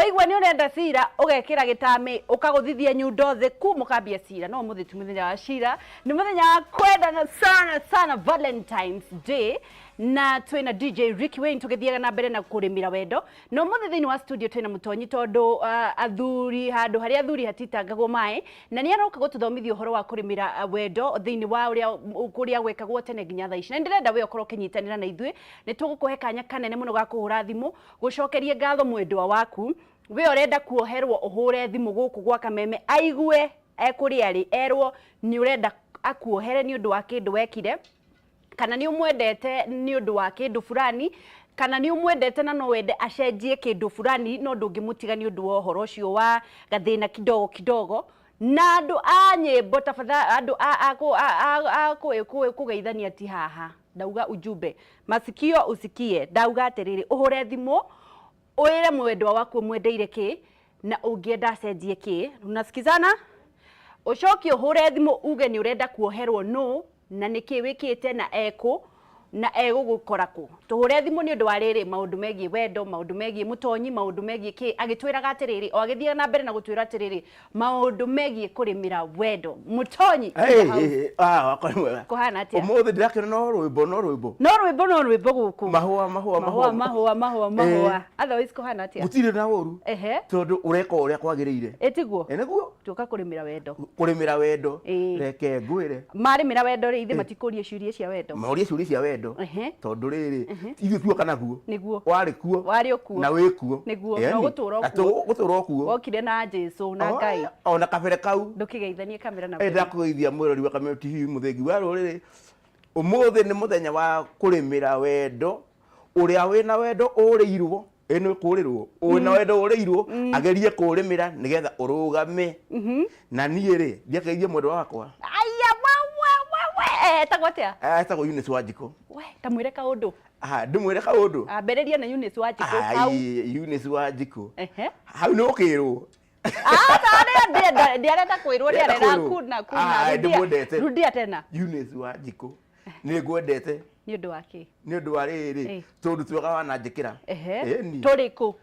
Waigua nĩ ũrenda cira, ũgekĩra gĩtamĩ, ũkagũthithia nyundo thĩ ku mũkambia cira. No ũmũthĩ ti mũthenya wa cira, nĩ mũthenya wa kwendana sana sana, Valentine's Day. Na twĩna DJ Ricky Wayne tũgĩthiaga na mbere na kũrĩmĩra wendo. Na ũmũthĩ thĩinĩ wa studio twĩna mũtonyi tondũ athuri handũ harĩa athuri hatitangagwo maĩ, na nĩ aroka gũtũthomithia ũhoro wa kũrĩmĩra wendo thĩinĩ wa ũrĩa kũrĩa gwekagwo tene nginya thaa ici. Na nĩ ndĩrenda we ũkorwo ũkĩnyitanĩra na ithuĩ, nĩ tũgũkũhe kanya kanene mũno ga kũhũra thimũ gũcokerie ngatho mwendwa waku. We ũrenda kuoherwo ũhũre thimũ gũkũ gwa Kameme aigue ekũrĩa arĩ, erwo nĩ ũrenda akuohere nĩ ũndũ wa kĩndũ wekire, kana nĩ ũmwendete nĩ ũndũ wa kĩndũ fulani, kana nĩ ũmwendete na no wende acenjie kĩndũ fulani no ndũngĩmũtiga nĩ ũndũ wa ũhoro ũcio wa gathĩna kidogo kidogo. Na andũ a nyĩmbo tafadhali, andũ a kũgeithania ti haha. Ndauga ujumbe masikio usikie, ndauga atĩrĩrĩ, ũhũre thimũ ũĩre mwendwa waku ũmwendeire kĩ na ũngĩenda acenjie kĩ. Unasikizana? Ũcoke ũhũre thimũ uge nĩ ũrenda kuoherwo nũ na nĩkĩ wĩkĩte na ekũ na egũgũkora kũ. Tũhũre thimũ nĩ ũndũ wa rĩrĩ, maũndũ megiĩ wendo, maũndũ megiĩ mũtonyi, maũndũ megiĩ kĩ, agĩtwĩraga atĩrĩrĩ, o agĩthiaga na mbere na gũtwĩra atĩrĩrĩ, maũndũ megiĩ kũrĩmĩra wendo. Mũtonyi in the house. Ah, wakwa nĩ mwega. Kũhana atĩa? Ũmũthĩ ndĩrakena no rwĩmbo, no rwĩmbo. No rwĩmbo, no rwĩmbo gũkũ. Mahũa, mahũa, mahũa, mahũa, mahũa, mahũa. Otherwise kũhana atĩa? Gũtirĩ na ũru. Tondũ ũreka ũrĩa kwagĩrĩire. Ĩtiguo? Ĩ nĩguo. Tuoka kũrĩmĩra wendo. Kũrĩmĩra wendo. Reke ngwĩre. Marĩmĩra wendo rĩ, ithe matikũrie ciũria cia wendo. Morie ciũria cia wendo. Tondũ rĩrĩ, ithuĩ tuoka naguo. Nĩguo. Warĩ kuo. Warĩ o kuo. Na wĩ kuo. Nĩguo, na ũgũtũra o kuo. Ũgũtũra o kuo. Wokire na Jesu na Ngai. Ona kabere kau. Ndũkĩgeithanie kamera na. Ndakũgeithia mwĩrori wa Kameme TV mũthengi wa rũrĩrĩ. Ũmũthĩ nĩ mũthenya wa kũrĩmĩra wendo. Ũrĩa wĩna wendo ũrĩirwo, ĩ nĩ kũrĩrwo, wĩna wendo ũrĩirwo, agerie kũrĩmĩra nĩgetha ũrũgame. Na niĩ rĩ, ndiakeithia mwendwa wakwa. Aya, we, we, we, we. Etagwo atĩa? Etagwo Eunice Wanjikũ. We, ta mwĩre kaũndũ. Aha, ndĩmwĩre kaũndũ. Ambĩrĩria na Eunice Wanjikũ hau. Ai, Eunice Wanjikũ. Hau nĩ ũkĩrwo. Aca, ndiarenda kwĩrwo, ndiarenda kuna kuna. Ndĩmwendete. Rudia tena. Eunice Wanjikũ. Nĩ ngwendete. Nĩ ũndũ wa kĩ? Nĩ ũndũ wa rĩrĩ, tũndũ twega wananjĩkĩra. Tũrĩkũ?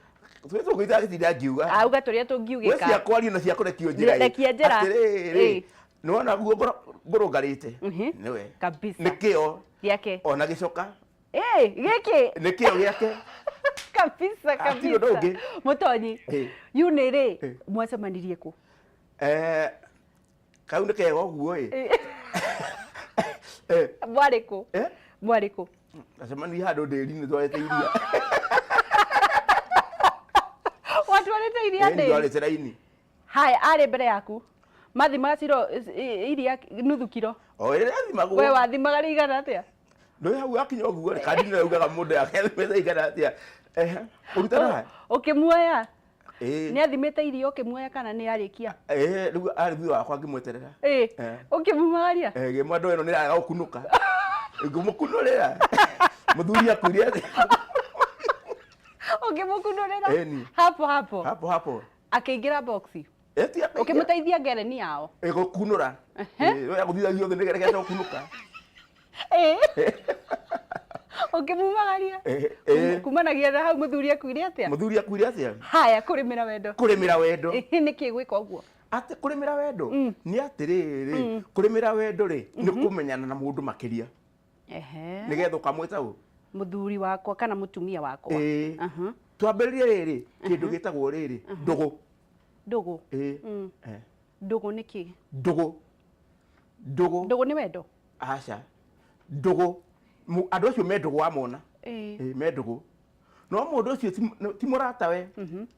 Tũrĩa tũngĩita gĩtinda ngiuga. Auga tũrĩa tũngiugĩka. We cia kwaria na cia kũrekio njĩra. Rekia njĩra. Atĩrĩrĩ, nĩ wona guo ngũrũngarĩte. Nĩwe. Kabisa. Nĩ kĩo. Gĩake. Ona gĩcoka. Gĩkĩ. Nĩ kĩo gĩake. Kabisa kabisa. Hatirĩ ũndũ ũngĩ. Mũtonyi. Yunĩ rĩ, mwacemanirie kũ? Kau nĩ kega ũguo ĩ. Mwarĩ kũ? Mwarĩ kũ? Twacemanirie handũ ndĩri-inĩ twarĩte iria. Watwarĩte iria ndĩri? Twarĩte raini. Haya, arĩ mbere yaku. Mathimaga ciro iria nuthu kiro. O ĩrĩa athimagwo. We wathimaga rĩigana atĩa? Ndũĩ hau gakinya ũguo rĩ, kandi nĩwe ugaga mũndũ yake athimĩte igana atĩa. Ũrutana? Ũkĩmuoya? Nĩ athimĩte iria ũkĩmuoya kana nĩ arĩkia? Rĩu arĩ thutha wakwa ngĩmweterera. Ũkĩmumagaria? Ngĩmwĩra ndoo ĩno nĩ ĩrarega gũkunũka. Ngĩmũkunũrĩra. Mũthuri akuire atĩa? Ũkĩmũkunũrĩra? Hapo hapo. Hapo hapo. Akĩingĩra box. Ũkĩmũteithia ngereni yao. Gũkunũra. Agũthithagia thĩ nĩgetha gũkunũka. Ũkĩmumagaria. Kumanagia na hau mũthuri akuire atĩa? Mũthuri akuire atĩa? Haya, kũrĩmĩra wendo. Kũrĩmĩra wendo. Nĩkĩ gwĩka ũguo? Atĩ kũrĩmĩra wendo nĩ atĩrĩrĩ, kũrĩmĩra wendo rĩ nĩ kũmenyana na mũndũ makĩria. Nĩgetha ũkamwĩta ũ? Mũthuri wakwa kana mũtumia wakwa. Twambĩrĩrie rĩrĩ kĩndũ gĩtagwo rĩrĩ ndũgũ. Ndũgũ. Ndũgũ nĩ kĩ? Ndũgũ. Ndũgũ. Ndũgũ nĩ wendo? Aca. Ndũgũ. Andũ acio me ndũgũ wamona. Me ndũgũ. No mũndũ ũcio ti mũratawe.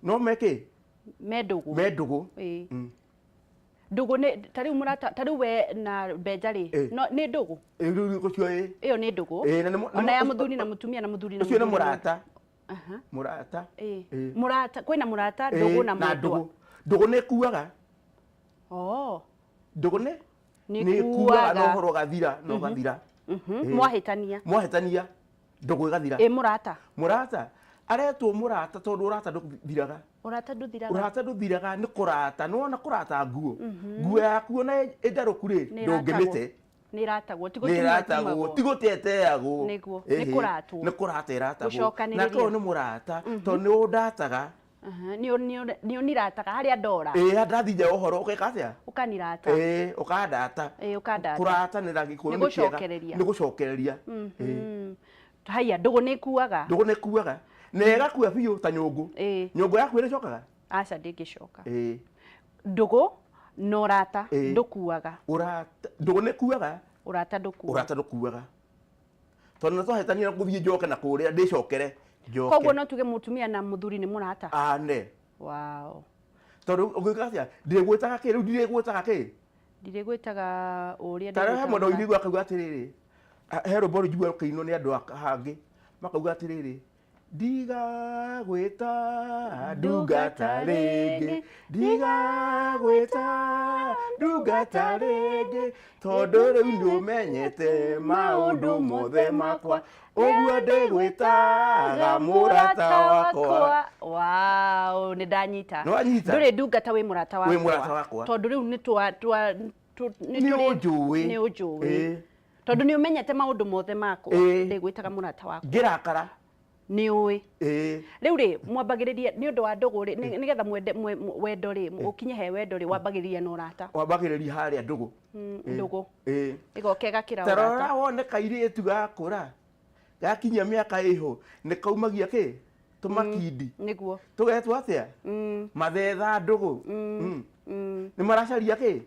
No me kĩ? Me ndũgũ. Me ndũgũ. Ndũgũ nĩ ta rĩu mũrata, ta rĩu we na Benja rĩ, no nĩ ndũgũ? Rĩu ũcio ĩ. Ĩyo nĩ ndũgũ. Ona ya mũthuri na mũtumia na mũthuri na mũtumia. Ũcio nĩ mũrata. Mũrata. Mũrata, kwĩna mũrata, ndũgũ na mwendwa. Ndũgũ nĩ ĩkuaga. Ndũgũ nĩ Nĩ ĩkuaga na ũhoro ũgathira na ũgathira. Mwahĩtania. Mwahĩtania ndũgũ ĩgathira. Ĩ mũrata. Mũrata aretwo mũrata tondũ ũrata ndũthiraga. Ũrata ndũthiraga. Ũrata ndũthiraga nĩ kũrata. Nĩ wona kũrata nguo. Nguo yaku ona ĩ njarũku rĩ ndũngĩmĩte. Nĩ ĩratagwo, ti Nĩ ĩratagwo, ti gũte ĩteagwo. Nĩguo, nĩ kũratwo. Nĩ kũrata ĩratagwo. Gũcokanĩrĩria. Na korwo nĩ mũrata, tondũ nĩ ũndataga. Aha, nĩ ũnirataga harĩa ndora. Ĩĩ, ndathiĩ nja ũhoro ũgeka atĩa? Ũkanirata. Ĩĩ, ũkandata. Ĩĩ, ũkandata. Kũratanĩra Gĩkũyũ Nĩ nĩ kĩega. gũcokereria. Nĩ gũcokereria. Ĩĩ. Haya, ndũgũ nĩ ĩkuaga? Ndũgũ nĩ ĩkuaga na ĩgakua biũ ta nyũngũ. Ĩĩ. Nyũngũ yaku ĩrĩcokaga? Aca, ndĩngĩcoka. Ĩĩ. Ndũgũ na ũrata Ĩĩ. ndũkuaga? Ũrata, ndũgũ nĩ ĩkuaga. Ũrata ndũkuaga. Ũrata ndũkuaga, tondũ nĩ twahĩtania gũthiĩ njoke na kũrĩa ndĩcokere njoke. Koguo no tuge mũtumia na mũthuri nĩ mũrata? Ane. Wow. Tondũ ũngĩka atĩa, ndĩgwĩtaga kĩ rĩu, ndirĩgwĩtaga kĩ? Ndirĩgwĩtaga ũrĩa. Ta rĩu he ndĩgwĩtaga mũndũ mũrata. ũiguaga akauga atĩrĩrĩ, he rwĩmbo rũnjiguaga rũkĩinwo nĩ andũ hangĩ, makauga atĩrĩrĩ, "Ndigagwĩta ndungata rĩngĩ, ndigagwĩta ndungata rĩngĩ, tondũ rĩu nĩũmenyete maũndũ mothe makwa, ũguo ndĩgwĩtaga mũrata wakwa." Wow, nĩ ndanyita. Nĩ wanyita? Ndũrĩ ndungata, wĩ mũrata wakwa. Wĩ mũrata wakwa. Tondũ rĩu nĩ twa twa nĩ Nĩ ũnjũĩ. Nĩ ũnjũĩ. Ĩĩ. Tondũ nĩ ũmenyete maũndũ mothe makwa. Ĩĩ. Ndĩgwĩtaga mũrata wakwa. Ngĩrakara. Nĩ ũĩ. Ĩĩ. Rĩu rĩ, mwambagĩrĩria nĩ ũndũ wa ndũgũ rĩ, nĩgetha mwende wendo rĩ, ũkinye he wendo rĩ, wambagĩrĩria na ũrata. Wambagĩrĩria harĩa ndũgũ. Ndũgũ. Ĩĩ. Ĩgoka ĩgakĩra Ta ũrata. rora wone kairĩtu gakũra, gakinyia mĩaka ĩho, nĩ kaumagia kĩ tũmakindi. Tũgetwo atĩa? Mathetha ndũgũ. Nĩ maracaria kĩ?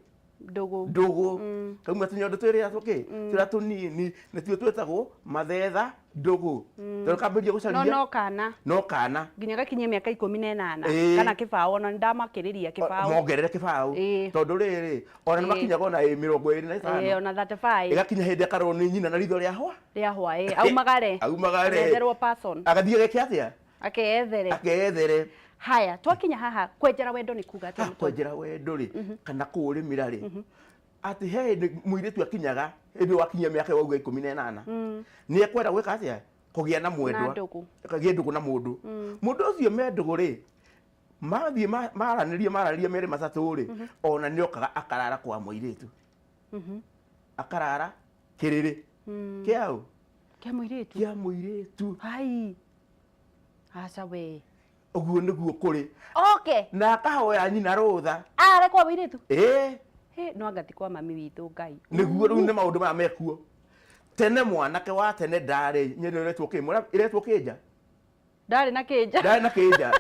Ndũgũ. Ndũgũ. Kauma tũnyondo twĩrĩa tũkĩ tũrĩa tũnini nĩtuo twĩtagwo mathetha ndũgũ, tondũ kambĩrĩria No gũcaria. No kana. No kana. Nginya gakinyie mĩaka 18. Ĩĩ. Kana kĩbaũ, ona nĩ ndamakĩrĩria kĩbaũ. Mongerere kĩbaũ. Tondũ rĩrĩ, ona nĩ makinyaga ona ĩ mĩrongo ĩrĩ na ĩtano. Ona 35. Ĩgakinya hĩndĩ akarorwo nĩ nyina na ritho rĩa hwa. Rĩa hwaĩ, aumagare. Aumagare. Agetherwo person. Agathiĩ ageke atĩa? Akeyethere. Akeyethere. Haya, twakinya haha, kwenjera wendo nĩ kuga atĩa? Ha, kwenjera wendo rĩ, kana kũũrĩmĩra rĩ, atĩ he hĩndĩ mũirĩtu akinyaga, hĩndĩ wakinyia mĩaka wauga 18, nĩ ekwenda gwĩka atĩa? Kũgĩa na mwendwa. Na ndũgũ. Kagĩe ndũgũ na mũndũ. Mũndũ ũcio me ndũgũ rĩ, mathiĩ maranĩria merĩ matatũ rĩ, ona nĩ okaga akarara kwa mũirĩtu. Akarara kĩrĩrĩ. Kĩaũ? Kĩa mũirĩtu. Kĩa mũirĩtu. Hai. Aca we. Ũguo nĩguo kũrĩ. Okay. Na akahoya nyina rũtha. Are kwa mũirĩtu? Ĩĩ. Hĩ, no anga ti kwa mami witũ Ngai. Nĩguo rĩu nĩ maũndũ maya mekuo. Tene mwanake wa tene ndarĩ, nyene ĩretwo kĩ? Ĩretwo kĩnja? Ndarĩ na kĩnja. Ndarĩ na kĩnja.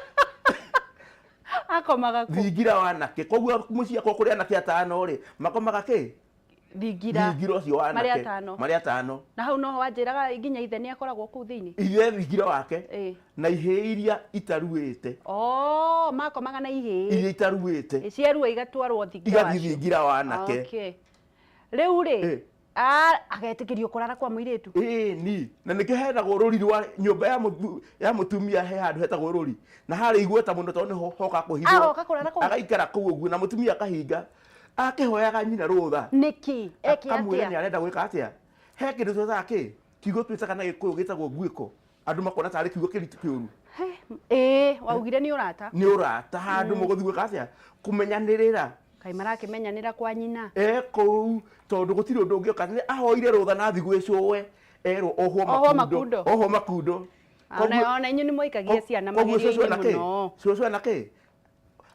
Akomaga kũ? Thingira wanake. Koguo mũciĩ akorwo kũrĩ anake atano rĩ, makomaga kĩ? Thingira. Thingira ũcio wanake. Marĩ atano. Marĩ atano. Na hau noho wanjĩraga nginya ithe nĩ akoragwo kũu thĩinĩ. Ithe thingira wake. Ĩĩ. Na ihĩĩ iria itaruĩte. Oh, makomaga na ihĩĩ. Iria itaruĩte. Ĩ, ciarua igatwarwo thingira Igathiĩ wacio. thingira wanake. Okay. Rĩu rĩ, Ĩ. Agetĩkĩrio kũrara kwa mũirĩtu? Ĩĩ ni. Na nĩkĩo hetagwo rũri rwa nyũmba ya mũtumia, he handũ hetagwo rũri. Na harĩ igweta mũno tondũ nĩho hoka kũhithwo. Agoka kũrara kũu? Agaikara kũu ũguo na mũtumia akahinga. Akĩhoyaga nyina rũtha. Nĩkĩ? Eke Akamwĩra atĩa? nĩ arenda gwĩka atĩa? He kĩndũ twĩtaga kĩ? Kiugo twĩtaga na Gĩkũyũ gĩtagwo nguĩko. Andũ makona tarĩ kiugo kĩritũ kĩũru. Ĩĩ, waugire nĩ ũrata. Nĩ ũrata handũ mũgũthiĩ gwĩka atĩa? Kũmenyanĩrĩra. Kaĩ marakĩmenyanĩra kwa nyina? E kũu, tondũ gũtirĩ ũndũ ũngĩoka. Nĩ ahoire rũtha na athiĩ gwĩ cũwe, erwo ohwo Ohwo makundo. Makundo. Ohwo makundo. Ona inyuĩ nĩ mwaikagia ciana Koguo cũcũ magerio-inĩ ena kĩ? mũno. Cũcũ ena kĩ?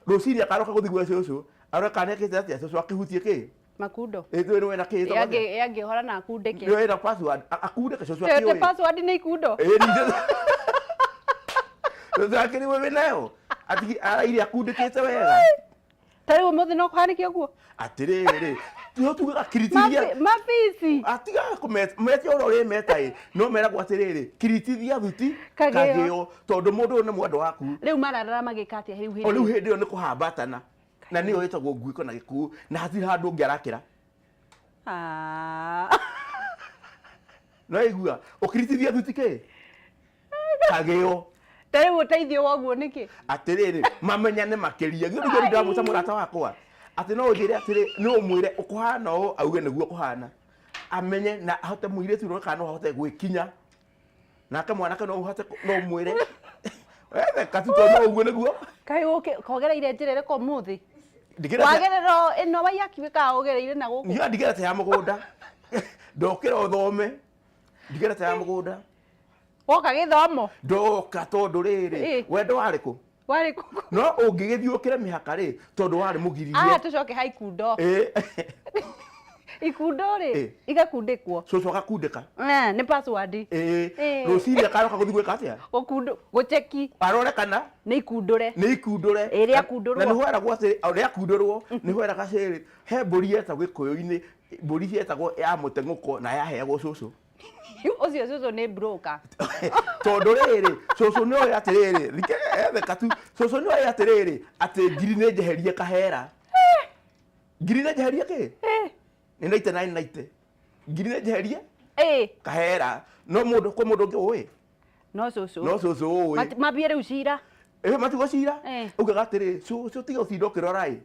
Rũcinĩ akaroka gũthiĩ gwĩ cũcũ, arore kana nĩekĩte atĩa, cũcũ akĩhutie kĩ? Makundo. Ĩ, nĩ wena kĩ? Ĩ, angĩhora na akundĩke. Nĩ wena password, akundĩke cũcũ Tete akĩũĩ. password nĩ ikundo. Ĩ, ningĩ. Cũcũ akĩrĩ we wĩnayo? Atigi araire akundĩkĩte wega. Ta rĩu ũmũthĩ no kũhanĩke ũguo? Atĩrĩrĩ, tiho tugaga kiritithia. Mabici. Atiga kũmetia ũrĩa ũrĩmeta ĩ, no meragwo atĩrĩrĩ, kiritithia thuti Kagĩo. kagĩo, tondũ mũndũ ũyũ nĩ mwendwa waku. Rĩu mararara magĩka atĩa rĩu hĩndĩ O rĩu ĩyo? hĩndĩ ĩyo nĩ kũhambatana. Na nĩyo ĩtagwo nguĩko na Gĩkũyũ, na hatirĩ handũ ũngĩ arakĩra. No igua, ũkiritithia thuti kĩ? Kagĩo. Ta rĩu ũteithio wa ũguo nĩkĩ? Atĩrĩrĩ, mamenyane makĩria. Githĩ nĩguo ndĩramwĩta mũrata wakwa? Atĩ no ũnjĩre atĩrĩ, no ũmwĩre ũkũhana ũũ, auge nĩguo kũhana. Amenye na ahote mũirĩtu ũrĩa kana no ahote gwĩkinya. Nake mwanake no ũhote no ũmwĩre. Wetheka tu tondũ no ũguo nĩguo. Kaĩ ũkĩ kogereire njĩra ĩrĩkũ ũmũthĩ? Ndigĩra Wagerera ĩno Waiyaki kana ũgereire na gũkũ? Niĩ ndigĩra ta ya mũgũnda. Ndokĩra ũthome. Ndigĩra ta ya mũgũnda. Woka gĩthomo? Ndoka tondũ rĩrĩ, Ĩ. wendo warĩ kũ? Warĩ kũ? No ũngĩgĩthiĩ ũkĩre mĩhaka rĩ, tondũ warĩ mũgiririe. Aya tũcoke ha ikundo. Ikundo rĩ, igakundĩkwo. Cũcũ agakundĩka. Eh, nĩ password. Rũcinĩ akaroka gũthiĩ gwĩka atĩa? Gũkundu, gũcheki. Arore kana nĩ ikundũre. Nĩ ikundũre. Ĩ, rĩakundũrwo. Na nĩho eragwo atĩ o rĩakundũrwo, nĩho eraga atĩrĩrĩ, he mbũri yetagwo gĩkũyũ-inĩ, mbũri yetagwo ya mũteng'ũko na yaheagwo cũcũ. Ũcio cũcũ nĩ broker. Tondũ rĩrĩ, cũcũ nĩ oĩ atĩrĩrĩ, thike etheka tu, cũcũ nĩ oĩ atĩrĩrĩ, atĩ ngiri nĩ njeherie kahera. Ngiri nĩ njeherie kĩ? Nĩ naite na nĩ naite. Ngiri nĩ njeherie kahera. No mũndũ, kwĩ mũndũ ũngĩ ũĩ? No cũcũ. No cũcũ ũĩ. Mambie rĩu cira. Ĩ, matigwo cira. Ugaga atĩrĩ, cũcũ tiga gũtinda ũkĩrora ĩ,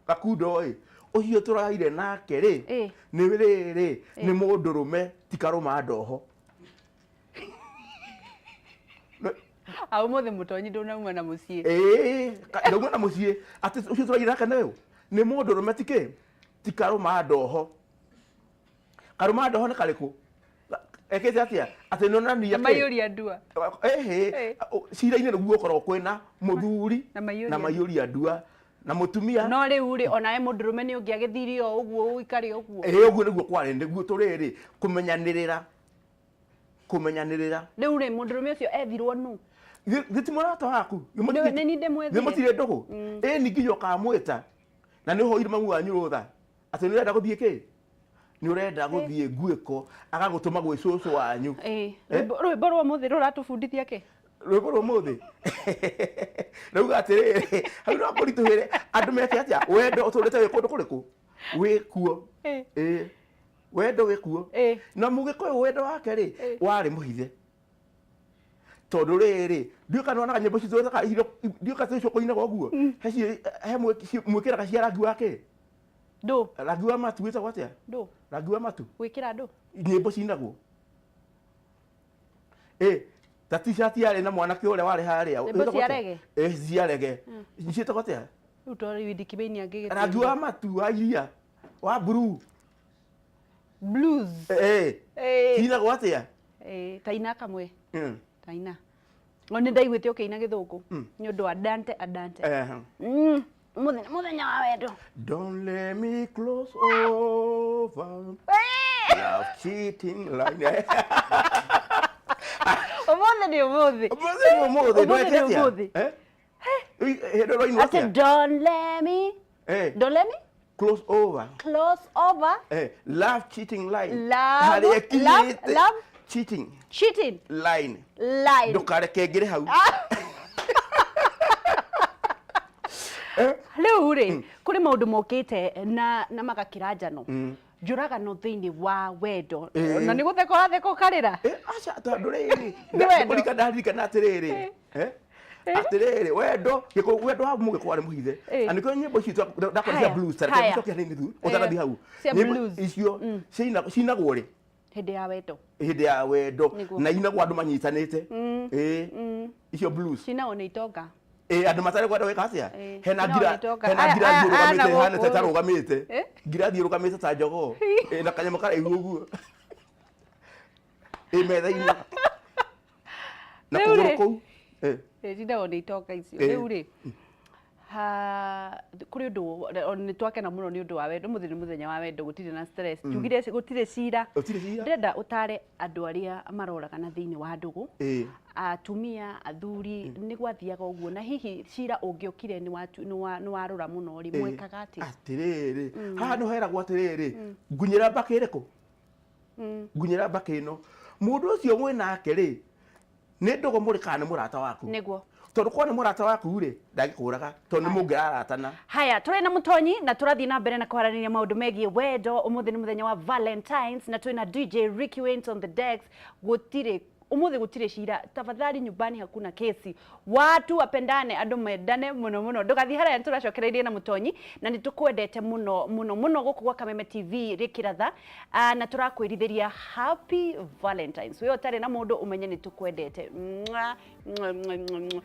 gakundo ĩ, ũcio tũraire nake rĩ, nĩ rĩrĩ, nĩ mũndũrũme ti karũma ndoho. A ũmũthĩ mũtonyi ndũnauma na mũciĩ. Ĩĩ, ndauma na mũciĩ, atĩ ũcio tũraire nake nĩ ũyũ, nĩ mũndũrũme ti kĩ? Ti karũma ndoho. Karũma ndoho nĩ karĩkũ? Ekĩte atĩa? Atĩ nĩ onania kĩ? Maiyũria ndua. Ĩhĩ, cira-inĩ nĩguo gũkoragwo kwĩna mũthuri Na maiyũria na maiyũria ndua na mũtumia. No rĩu rĩ, onawe mũndũrũme nĩ ũngĩagĩthire o ũguo ũikare ũguo. Ĩĩ, ũguo nĩguo kwarĩ, nĩguo tũrĩrĩ, kũmenyanĩrĩra. Kũmenyanĩrĩra. Rĩu rĩ, mũndũrũme ũcio ethirwo nũ? Githĩ ti mũrata waku? Nĩ niĩ ndĩmwethire. Githĩ mũtirĩ ndũgũ? Ĩĩ, ningĩ ũkamwĩta na nĩ ũhoire mamu wanyu rũtha atĩ nĩ ũrenda gũthiĩ kĩ? Nĩ ũrenda gũthiĩ nguĩko, agagũtũma gwĩ cũcũ wanyu. Rwĩmbo rwa ũmũthĩ rũratũbundithia kĩ? Rwĩmbo rwa ũmũthĩ rauga atĩrĩrĩ, hau no kũritũhĩre andũ meke atĩa? Wendo ũtũrĩte wĩ kũndũ kũrĩkũ? Wĩ kuo. Ĩĩ. Wendo wĩ kuo. Na mũgĩkũyũ wendo wake rĩ, warĩ mũhithe. Tondũ rĩrĩ, ndiũĩ kana wonaga nyĩmbo citũ ndiũĩ kana icio kũinaga ũguo. He mwĩkĩraga cia rangi wa kĩ? Ndũ. Rangi wa matu wĩtagwo atĩa? Ndũ. Rangi wa matu. Gwĩkĩra ndũ. Nyĩmbo cinagwo. Ĩ, ta t-shirt yarĩ na mwanake ũrĩa warĩ harĩa. Nyĩmbo cia rege? Ĩ, cia rege. Ciĩtagwo atĩa? Rĩu to rĩu Windi angĩgĩtwĩra. Rangi wa matu wa iria, wa blue. Blues. Ĩ, cinagwo atĩa? Ĩ, ta ina kamwe. Ta ina. O nĩ ndaiguĩte ũkĩina gĩthũngũ nĩ ũndũ wa Dante Adante. Ũmũthĩ nĩ mũthenya wa wendo. Don't let me close over. Love cheating line. Ũmũthĩ nĩ ũmũthĩ. Ũmũthĩ nĩ ũmũthĩ. Ũmũthĩ nĩ Ndweke atĩa? ũmũthĩ. Hĩndĩ ũroinwo Atĩ atĩa? don't let me. Don't let me Close over. Close over. Love cheating line. Love, Harĩa love, ĩkinyĩte. love. Cheating Cheating line. Line. Ndũkareke ngĩre hau. Rĩu rĩ, kũrĩ maũndũ mokĩte na magakĩra njano njũragano thĩinĩ wa wendo. Na nĩ gũtheka ũratheka ũkarĩra. Aca, tondũ rĩrĩ, Nĩ wendo. kũrika ndaririkana atĩrĩrĩ, atĩrĩrĩ, wendo gĩkũ, wendo wa mũgĩkũ warĩ mũhithe. Na nĩkĩo nyĩmbo ici ndakora cia Haya, blues, ta reke haya. tũcoke hanini tu ũtanathiĩ hau. Cia Nyĩmbo blues. icio cinagwo rĩ? Hĩndĩ ya wendo. Hĩndĩ ya wendo. Nĩguo. Na inagwo andũ manyitanĩte. Icio blues. Cinagwo nĩ itonga. Andũ matarĩ kwenda gwĩka atĩa? Hena Cinagwo ngira, nĩ itonga. hena Aya, ngirathi aya, ĩrũgamĩte aya na ĩhana ta gũkũ. ĩtarũgamĩte. Ngirathi ĩrũgamĩte ta jogoo. Na kanyamũ karaihu ũguo. Metha-inĩ. Na Rĩu kũgũrũ rĩ. kũu. Cinagwo nĩ itonga icio. Rĩu rĩ, kũrĩ ũndũ nĩ twakena mũno nĩ ũndũ wa wendo. Ũmũthĩ nĩ mũthenya wa wendo, gũtirĩ na stress. Tugire gũtirĩ cira. Gũtirĩ cira. Ndĩrenda ũtare andũ arĩa maroragana thĩinĩ wa ndũgũ. Atumia, athuri, nĩ gwathiaga ũguo. Na hihi cira ũngĩokire nĩ warũra mũno rĩ, mwekaga atĩa? Atĩrĩrĩ, haha nĩho heragwo atĩrĩrĩ, ngunyĩra mbakĩ ĩrĩkũ? Ngunyĩra mbakĩ ĩno. Mũndũ ũcio mwĩ nake rĩ, nĩ ndũgũ mũrĩ kana nĩ mũrata waku? Nĩguo. Tondũ korwo nĩ mũrata waku rĩ, ndangĩkũraga, tondũ nĩ mũngĩraratana. Haya, tũrĩ na mũtonyi na tũrathiĩ na mbere na kwaranĩria maũndũ megiĩ wendo. Ũmũthĩ nĩ mũthenya wa Valentines na twĩna DJ Ricky Waynes on the decks. Gũtirĩ ũmũthĩ, gũtirĩ cira. Tafadhali, nyumbani hakuna kesi. Watu wapendane, andũ mendane mũno mũno. Ndũgathiĩ haraya, nĩ tũracokereirie na mũtonyi na nĩ tũkwendete mũno mũno mũno gũkũ gwa Kameme TV rĩkĩratha. Na tũrakwĩrithĩria happy Valentines. We ũtarĩ na mũndũ, ũmenye nĩ tũkwendete. Mwah, mwah, mwah, mwah, mwah.